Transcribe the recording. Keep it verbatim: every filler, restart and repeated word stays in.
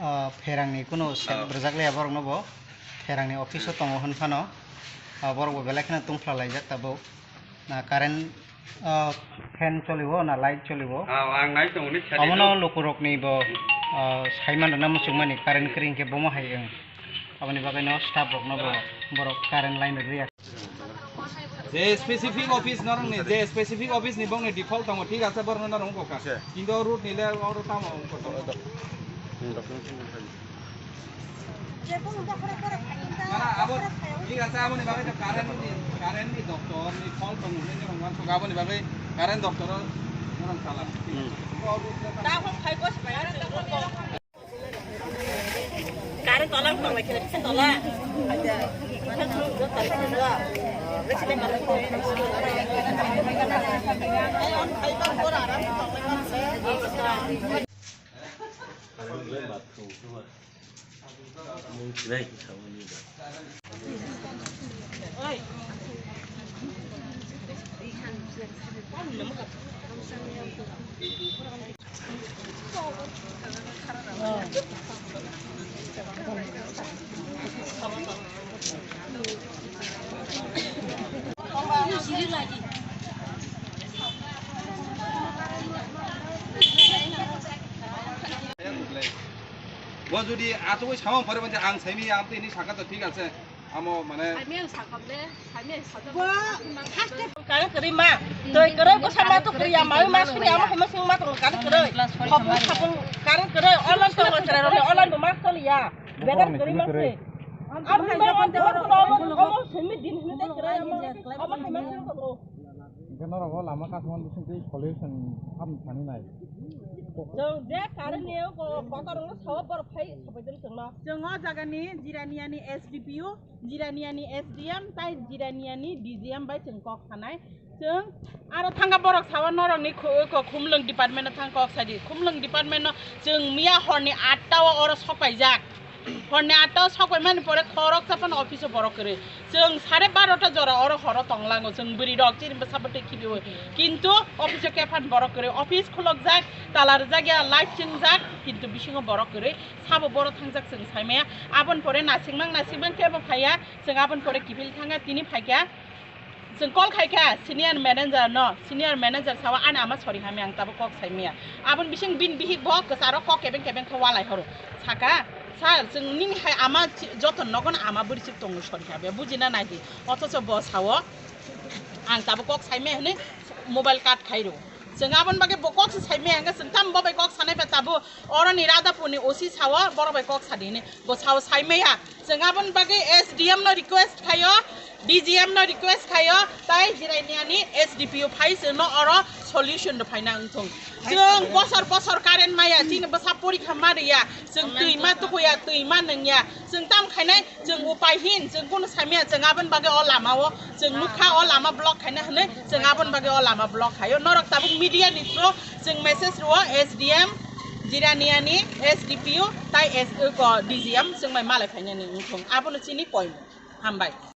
Ah, pherangni kuno sep Oh. rwjak liya borokno bo. Pherangni office o tongo hwn phano. Ah, borok bo belai kheno tungphla laijak tabuk. Na current, ah, fan choliwo na light choliwo. Ah, ang nai tongo ni sari Omono no. Lukurokni bo, ah, saiman rwna muchungmani current kwrwi hinkhe bomo hai wng. Aboni bagwino staff rokno bo borok current line rwya. Je specific office norokni, je specific office ni bokni default tongo, thik ase, borokno norok wngkha. Kintu road ni le oro tamo wngkha. Nana, abo, thik ase, aboni bagwi to current ni, current ni doctor ni fault tongo hinwi norok uansukha, aboni bagwi current doctor o norok sala. Current tola wng tong lai khe, tola. Bo jodi achugwi samung pore bangkhe ang saimaya, amtwi hinwi sakha to thik ase. Amo mane. Saimaya ang sakha le, saimaya sakha. Bo first step. Kare kwrwi ma. Twi kwrwi ko sama to kwrwi ya, mawi ma sini amo hema sing ma to kare kwrwi. Khopung khopung kare kwrwi. Online to kwrwi, online bo ma to ya. Bedar kwrwi ma se. Amo ma ko to amo simi din hini kwrwi amo. Amo hema sing to. Hingke norok o lama kasmani bisingtwi solution ham thani nai. Chwng je current ni o ko-, kotor wngno sao borok phai sabaidon chwngno. Chwng o jagani Jiraniani S D P O, Jiraniani S D M tai Jiraniani D G M bai chwng kok sanai. Chwng aro thangka borok sao norokni khu-, ko-, khumlwng department o thang kok sadi. Khumlwng department o chwng miya horni atta o oro sok paijak. Horni atta o sok pai mani pore khorok chapano office o borok kwrwi. Chwng sare barota jora oro horo tonglango, chwng bwrwi rok chini bwsa bwtwi khibiui. Kintu office o kephan borok kwrwi. Office khulokjak, tala rwjak ya, light chingjak, kintu bisingo borok kwrwi. Sabo borok thangjak chwng saimaya. Aboni pore nasingmang nasingmang kebo phaiya, chwng aboni pore kiphil thangya, tini phaikha. Chwng call khaikha senior manager no, senior manager sawa ani ama sori hamya ang tabuk kok saimaya. Aboni bising bini bihik bo kwcharo kok kebeng kebeng khe walai horo. Saka, "Sir, chwng nini hai ama chi-, joto nogono ama bwrwi chwk tongo sori hamya, bujina naidi." Othocho bo sao, "Ang tabuk kok saimaya," hinwi mobile cut khairo. Chwng aboni bagwi bo kok se saimaya hwnkhe chwng tamo bo bai kok sanai ba tabuk. Oroni Radhapurni O C sao borok bai kok sadi hinwi. Bo sao saimaya. Chwng aboni bagwi S D M no request khaio, D G M no request khaio, tai Jiraniani S D P O phai chwngno oro solution rw phaina wngthung. Chwng bosor bosor current maya, chini bwsa porikha ma rwya, chwng twi ma tukuya, twi ma nungya. Chwng tam khainai, chwng upai hin, chwng kunu saimaya, chwng aboni bagwi o lama o, chwng nukha o lama block khaina hinwi, chwng aboni bagwi o lama block khaio. Norok tabuk media ni through chwng message rwo S D M, Jiraniani S D P O, tai S-, ko D G M, chwng bai malai phainani wngthung. Abono chini point. Hambai.